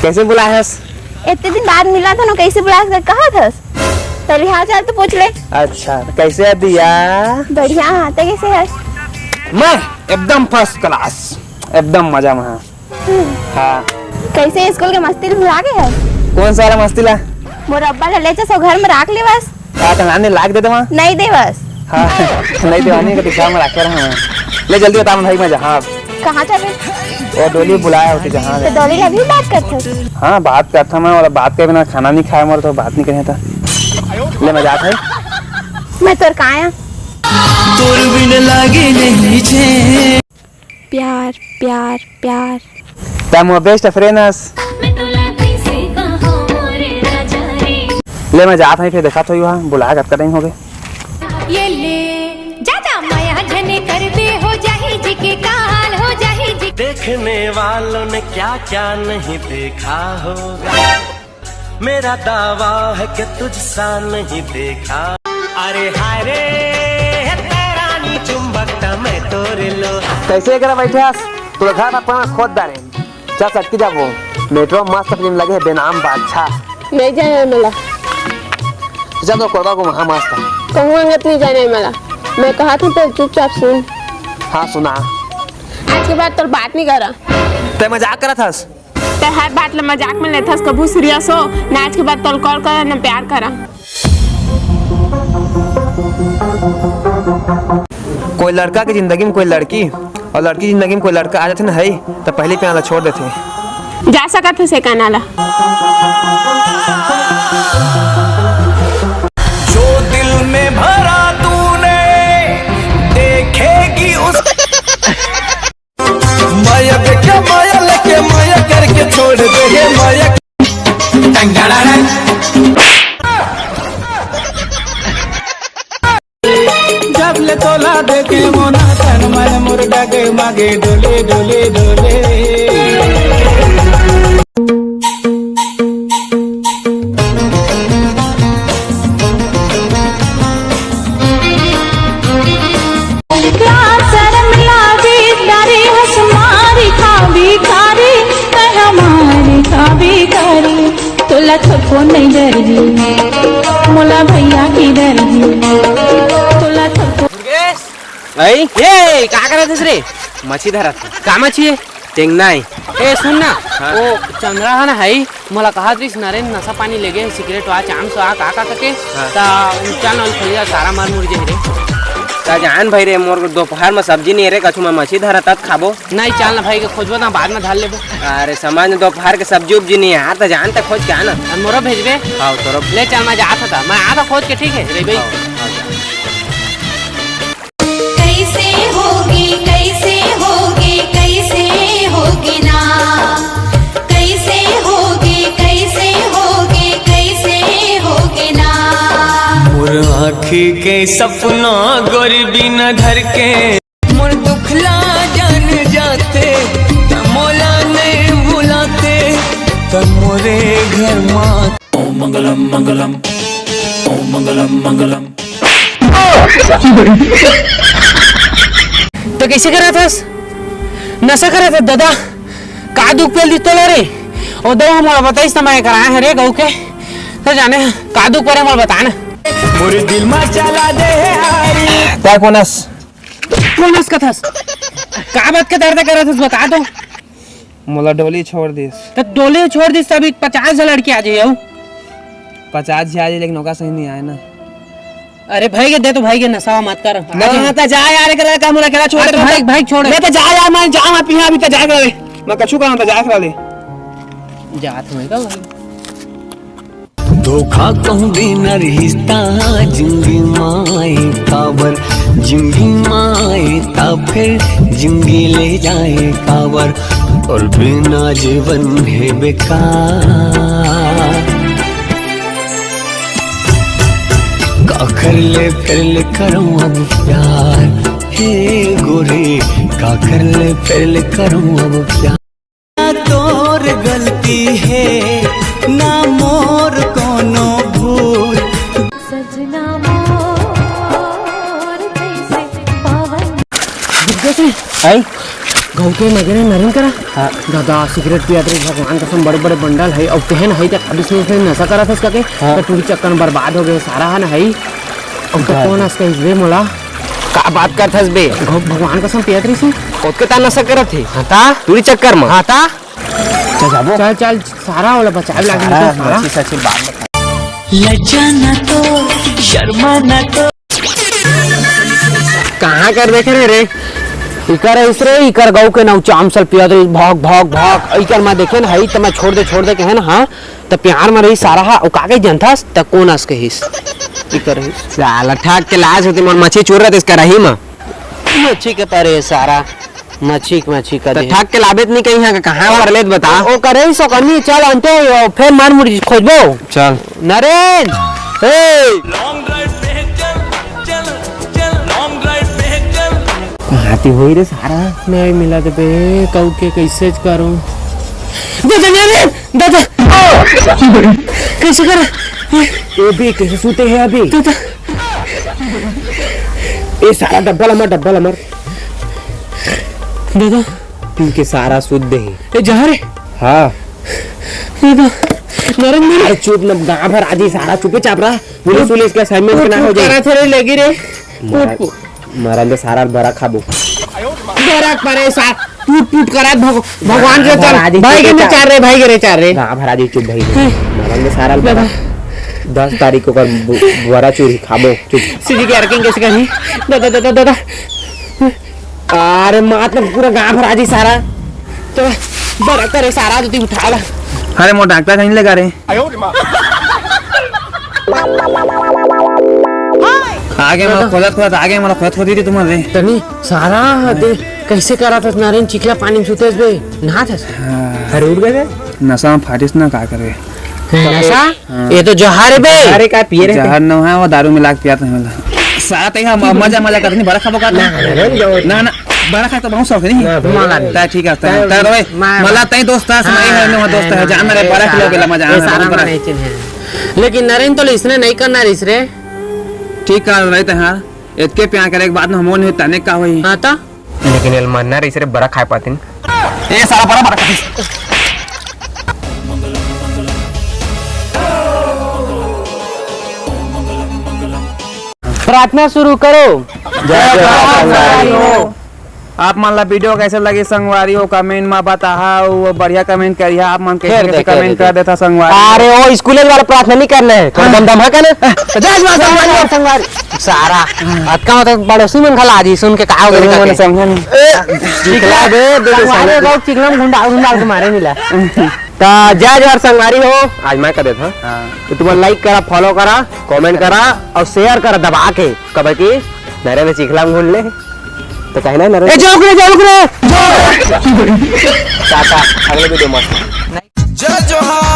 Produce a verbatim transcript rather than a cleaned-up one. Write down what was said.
कैसे बुलाए हस? इतने दिन बाद मिला था ना, कैसे बुलाए हस, कहा था? पहले हाल चाल तो पूछ ले। अच्छा, तो कैसे है दिया? बढ़िया, हाँ, तैं कैसे हस? मैं एकदम first class, एकदम मजा में, हाँ। हम्म। हाँ। कैसे स्कूल के मस्ती ल भुला गे हस? कौन सा वाला मस्ती ला? मोर अब्बा ला लेचस अउ घर में राख ले बस। हाँ, तो नानी लाग दे देवा। नहीं दे बस। हाँ, नहीं देवा, नहीं, तो घर में राखे रहा। ले जल्दी बता, मैं भाई, मैं जहाँ। कहाँ जाबे? वो डोली बुलाया होती जहाँ। तो डोली ला भी बात करथस? हाँ, बात करता मैं, और बात के बिना खाना नहीं खाया, मोर तो बात नहीं करे था। ले, मैं जात है। मैं तोर काया। तोर बिन लागे नहीं छे। प्यार, प्यार, प्यार। तैं मोर best friend हस। मैं तोला कैसे कहूँ रे राजा रे। ले, मैं जात हूँ, फिर देखा तो वहाँ बुलाया, कतका टाइम हो गए। ये ले, जा, जा, मया झने करबे, हो जाही जी के काल, हो जाही जी। देखने वालों ने क्या क्या नहीं देखा होगा। मेरा दावा है कि तुझसा नहीं देखा। अरे हाय रे, तेरा नी चुंबक त मैं तोरे लो। कैसे एकरा बैठे हस? तोर घर का पना खोद डारे। चल सटकी जाबो। मेट्रो मस्त फिल्म लगे है, बेनाम बादशाह। नहीं जाए मोला। चल तो कोरबा को महा मस्त है। कहूँ अंगत नहीं जाने मोला। मैं कहा था, पहले चुपचाप सुन। हाँ, सुना। आज के बाद तोर बात नहीं करा। तैं मजाक करत हस? तैं हर बात ला मजाक में लेथस, कभू serious हो ना। आज के बाद तोला call करा ना प्यार करा। कोई लड़का के जिंदगी में कोई लड़की और लड़की जिंदगी में कोई लड़का आ जाथे ना, है, तो पहली प्यार ला छोड़ देथे। जा सकत हे से कहना ला। जो दिल में भरा तूने, देखेगी उस माया बेटा, माया लेके, माया करके छोड़ दे हे माया। जब ले तोला देखे मोना, तन मन मोर डगे मगे डोले, डोले, डोले। का शरम लागे तारे हस मारी का भिखारी, तै हमारी का भिखारी। तोला थोको नहीं डरही, मोला भैया की डरही। तोला थोको दुर्गेश। भाई। ए, का करत हस रे? मछली धरत हस। का मछली हे? टेंगना हे। ए, सुन ना, हाँ। वो चंद्रा हे ना, हे, मोला कहत रहिस, "नरेन, नशा पानी लेगे हे, सिगरेट वा, चाम सो आ, का, का करके?" हाँ। ता चल ना, खोज जा, सारा मर मुर जाही रे। का जान भाई रे, मोर दोपहर में सब्जी नहीं हे रे, कछु मैं मछली धरा तब खाबो। नहीं, चल ना भाई के खोजबो ना, बाद में धर लेबो। अरे, समझ ना, दोपहर के सब्जी उब्जी नहीं हे यार, त जान त खोज के आ ना। अब मोरो भेजबे? हाँ, तोरो। ले चल, मैं जात हूँ, मैं आता खोज के, ठीक है रे भाई? हाँ, हाँ, जा। कैसे होगी, कैसे होगी, कैसे होगी ना? कैसे होगी, कैसे होगी, कैसे होगी ना? मोर आँखी के सपना गोरी बिना धर के। मोर दुखला जान जाते, त मोला नहीं बुलाते, त मोरे घर मा। ओम मंगलम मंगलम, ओम मंगलम मंगलम। त कइसे करत हस? नशा करत हस ददा? का दुख पेल दिस तोला रे? ओ दऊ मोला बताइस त मैं कराए हरे गऊ के। त जाने का दुख परे मोला बता ना। मोरे दिल मा चला दे हे आरी। तैं कोन हस? कोन हस कथस? का बात के दर्द करत हस बता तो। मोला डोली छोड़ दिस। त डोली छोड़ दिस, त अभी पचास झन लड़की आ जाही। पचास झन आ जाही, लेकिन ओका सही नहीं आए ना। अरे भाई के दे तो भाई के नशा मत कर। ना। आज यहाँ त जा यार, एकरा का मोला अकेला छोड़ हाँ, तो दे। भाई, भाई छोड़। मैं त जा यार, मैं जाऊँ, आप यहाँ अभी त जाए कर ले। मैं कछु कहूँ त जाए कर ले। जात हूँ का भाई? धोखा कहूँ बिना रिश्ता जिंदगी माए काबर, जिंदगी माए ता फिर जिंदगी ले जाए काबर, और बिना जीवन है बेकार। काखर ले फिर ले करूँ अब प्यार, हे गोरी, काखर ले फिर ले करूँ अब प्यार। ना तोर गलती हे, ना मोर कोनो भूल। सजना मोर जैसे पवन। दुर्गेश, आई। गऊ के नगरे नरेन करा। हाँ। दादा, सिगरेट पियत रहिस, भगवान कसम, बड़े-बड़े बंडल हे, अउ कहे न हे, ते खाली से नशा करत हस कके, हाँ। त टूरी चक्कर में बर्बाद हो गे, सारा ह न हे। अउ त हाँ। कोन अस कहिस बे मोला? का बात करत हस बे? भग-, भगवान कसम पियत रहिस हे। ओतके ता नशा करत हे? हाँ ता। टूरी चक्कर में? हाँ ता। चल जाबो। चल, चल, सारा ओला बचाए लागे सारा, सारा। मच्छी सच्ची बात बता। लज्जा ना तो, शर्मा ना तो। कहाँ कर देखे रे रे? इकर अइस रे, इकर गऊ के नौ चाम सल पियत रहिस, भौंक, भौंक, भौंक। इकर मैं देखे न हई, त मैं छोड़ दे, छोड़ दे कहे न, हाँ? त प्यार में रही सारा हा, अउ का कही जनथस, त कोन अस कहिस? इकर रहिस। साला ठग के लाज होती, मोर मछली चुर रहिस करही में। मच्छी के परे सारा, मच्छी के मच्छी कर त दे। ठग के लाबे त नहीं कहीं, हाँ, कहाँ कर लेत बता? ओ, ओ करे ही सो करनी, चल अंते, ओ, फेर मार मुड़ी खोजबो। चल। नरेन! ए! लॉन्ग ड्राइव पे चल, चल, चल, लॉन्ग ड्राइव पे चल। कहाँ ती होई रे सारा? नहीं मिलत बे, कहूँ के कैसे करूँ? दादा, नरेन! दादा! कैसे कर? ये भी कैसे सूते हैं अभी? दादा! ए सारा डब्बा ला मर, डब्बा ला मर। दादा! पी के सारा सूत दे ही। ए, जहर हे? हाँ। दादा, नरेन, नरेन। अरे चुप न, गाँव भर आजी सारा चुपे चाप रहा। पुलिस, पुलिस के असाइनमेंट ना हो जाए। करा थे रे, लगी रे। मरा-, कूट, कूट। मरन दे सारा बरा खाबो। बरा परे सा, टूट, टूट करा भग-, भगवान के गाँव भर चल। आजी भाई के चुपे चाप। चार रे, भाई के रे चार रे। गाँव भर आजी चुप भाई। हैं। मरन दे सारा दादा। बरा। दस तारीख को कर बु-, बरा चूरी खाबो। चुप। सीधी के अर्किंग कैसे करनी? दादा, दादा, दादा। अरे मात न पूरा गाँव भर आजी सारा। तो बरा करे सारा तो ती उठा ला। अरे मोर डॉक्टर कहीं लगा रे। आगे मोला खोदत खोदत, आगे मोला खोदत खोदत दीदी तुम्हारे। तनी सारा दे कैसे करा था नारेन चिखला पानी में सुते बे नहा था। अरे उठ गए बे। नशा में फाटिस ना का करे। नशा? हाँ। ये तो जहर है बे। अरे का पिए रहे? जहर न है, वो दारू मिला के पियात है मला। साथ ही हम मजा, मजा करते नहीं, बरा खाबो का? ना, ना, ना, ना। ना, ना, बरा खा तो बहुत शौक है नहीं। ना, मला नहीं। ता ठीक है, ता, ता, ता रोए। मैं, मला तई दोस्त है, नहीं है, हाँ, ना दोस्त है, हाँ, जान रे, बरा खिलो के ला मजा, ये हाँ, सारा बरा। मैं नहीं चिन्हे। लेकिन नरेन तो इसने नहीं करना रे, इसरे। ठीक कर रहे थे, हाँ। इतके प्यार करे के बाद में हम नहीं तने का होई। हाँ, ता? लेकिन एल मरना रहिस रे बरा खाए पातिन। ए साला बरा बरा खातिस। प्रार्थना शुरू करो। जय जय संगवारी हो। आप मन ला वीडियो कैसे लगी संगवारी हो, कमेंट में बताहा, वो बढ़िया कमेंट करिहा। आप मन कैसे फिर कैसे देखे कमेंट वीडियो। कर देथा संगवारी हो। अरे वो स्कूल वाला प्रार्थना नहीं करना है, थोड़ा हाँ। दमदमा का ना। जय जय संगवारी हो, संगवारी। सारा अतका मतलब पड़ोसी मन खला जी सुन के का हो गए तुमन करके। समझे नहीं। ए, चिखला बे, दे दे संगवारी साले। हो, चिखला में घुंडा, घुंडा के मारे मिला। त जय जोहार संगवारी हो, आज मैं कर देता। हाँ। तो तुम लाइक करा, फॉलो करा, कमेंट करा और शेयर करा दबा के, कब कि नरेंद्र चिखला में घुंड ले। तो कहना है नरेंद्र। ए, जाओ रे, जाओ रे। टाटा, अगले वीडियो में। जय जोहार।